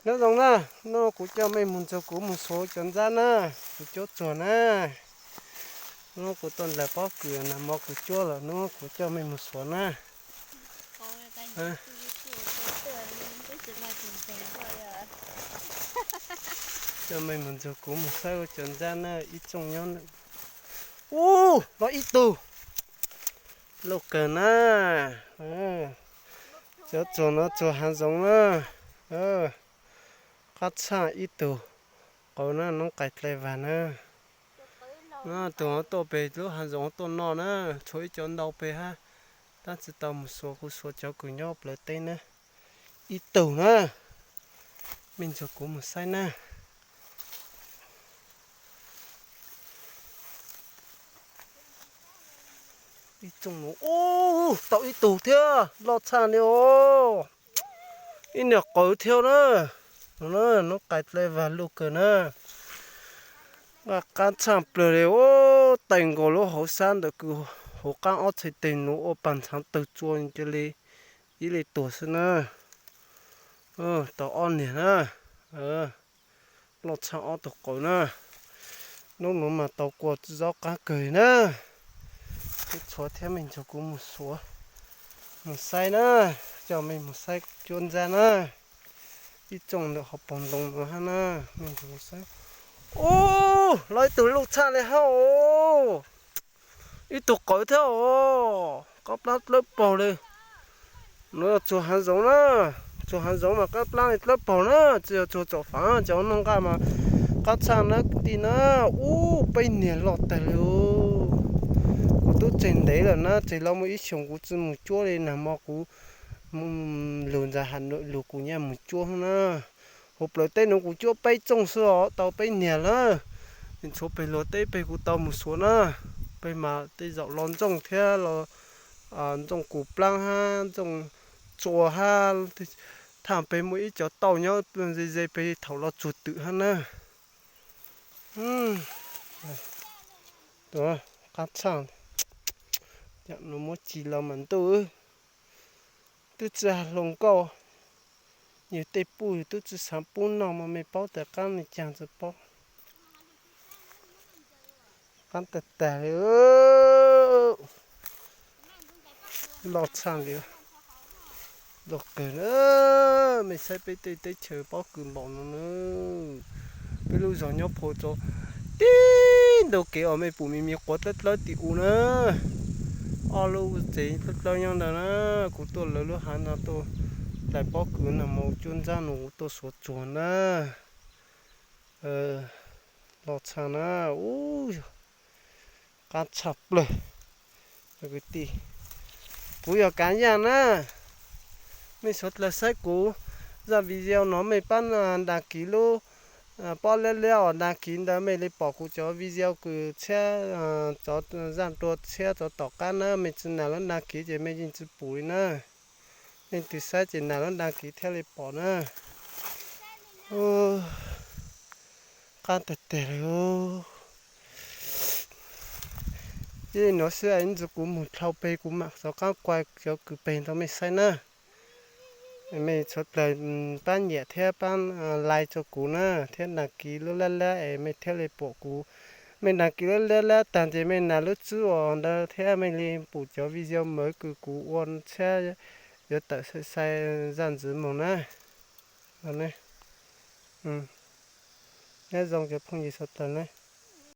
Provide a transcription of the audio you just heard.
Nyob zoo na, hnub no kuv coj mej mus ntxuag kuv mus xuav cov ntsab na, kuv cuab tsuag na. Hnub no kuv tuaj ntais pob kws nag hmo kuv cuab lawm, hnub no kuv coj mej mus xuav na. Coj mej mus ntxuag kuv mus saib ua cov ntsab na, ib tsoom nyob na. Ub, no ib tug lauj kawg na. Cov tsuag no tsuag hav zoov na. Qab txhaj ib tug qauv na, noob qais dlai vag na. Tus no tuaj pem lub hav zoov tuaj noj na, tshuav ib cov ntau pem hab, tab tsi tau mus xuav, kuv xuav cov kws nyob plawv teb na. Ib tug na, mej ntxuag kuv mus saib na. Ib tsoom no, ub, tau ib tug thiab, loj tshaj li os. Ib niag qawv thiab na. No na, noob qais dlai vag luj kawg na. Nqa qab tshaj plawg li, ub, tais nkaus lub hauv sab ntawm kws hauv qab ob txhais tes nuav ua pas ntxhaav tawg tsua cia li ib le tuag xwb na. Tau ob niag na. Loj tshaj ob tug qawv na. Nub nuav mas tau kua zaub qab kawg na. Kuv tshuav thiab, mej ntxuag kuv mus xuav, mus saib na, coj mej mus saib cuab ntsab na. Ib tsoom ntawm hauv paus ntoo no hab na, mej ntxuag mus saib. Ub, los ib tug luj tshaj li hab os. Ib tug qawv thiab os, qab plab dlawb paug li. Nuav yog tsuag hav zoov na, tsuag hav zoov mas qab plab li dlawb paug na, tsi yog tsuag tsom faav, cov noj nqaj mas qab tshaj na kwv tij na. Ub, peb niag loj tag li. Kuv tub tseg ntev lawm na, tseg los muaj ib xyoos kuv tsi mus cuab li, nag hmo kuv lug ntxa has lug kuv nyaj mus cuab na. Huv plawv teb nuav kuv cuab peb tsoom xwb os, tau peb niag na. Tshuav peg luag teb peg kuv tau mus xuav na, peg mas tej zaum los ntsooj thiab los ntsooj kuv plaab hab ntsooj tsua hab, thaj peg muaj ib cov tauj nyob ze ze peg thaum los tsuag twm hab na. Qab tshaj, muab ci los mas ntuj, twb tsi hluas nkauj, yug tej puj yug tub tsi xaav pub noj mas mej paub tas qab mej caag tsi paub. Qab tag tag li. Loj tshaj li. Loj kawg na. Mej saib peb tej teb chaws pob kws npaum no na. Peb lub zog nyob phua rau tib ntaug kev os, mej pum me me quav dlawb dlawb tim u na. Ob lub tsev dlawb dlawb nyob ntawd na. Kuv tuaj lawv lub hav no tuaj dais pob kws nag hmo cuab ntsab no kuv tuaj xuav tsuag na. Loj tshaj na. Ub, yog qab tshaj plawg. Kwv tij, kuv yog Kav Yaj na. Mej suav dlawg saib kuv zaj video no mej pab đăng ký lub pob liab liab uas đăng ký ntawd mej li pom kuv cov video kws tshiab, cov zaj dua tshiab cov tom qab na, mej tsi nam lub đăng ký ces mej yeej tsi pum li na. Leej twg saib ces nam lub đăng ký thiaj li pom na. Qab tag tag li. Ib nuav xwb ntxuag kuv mus dlhau peg kuv mam rov qab kuas cov kws peg rau mej saib na. Mej suav dlawg pab nyiam thiab pab like rau kuv na, thiab đăng ký lub lab lab es mej thiaj li pom kuv. Mej đăng ký lub lab lab tag ces mej nam lub tswb uas ntawd thiab mej li pum cov video mawv kws kuv ua tshiab yuav tawm sai sai zaj ntxiv moog na. Nyob zoo cov phooj ywg suav dlawg na.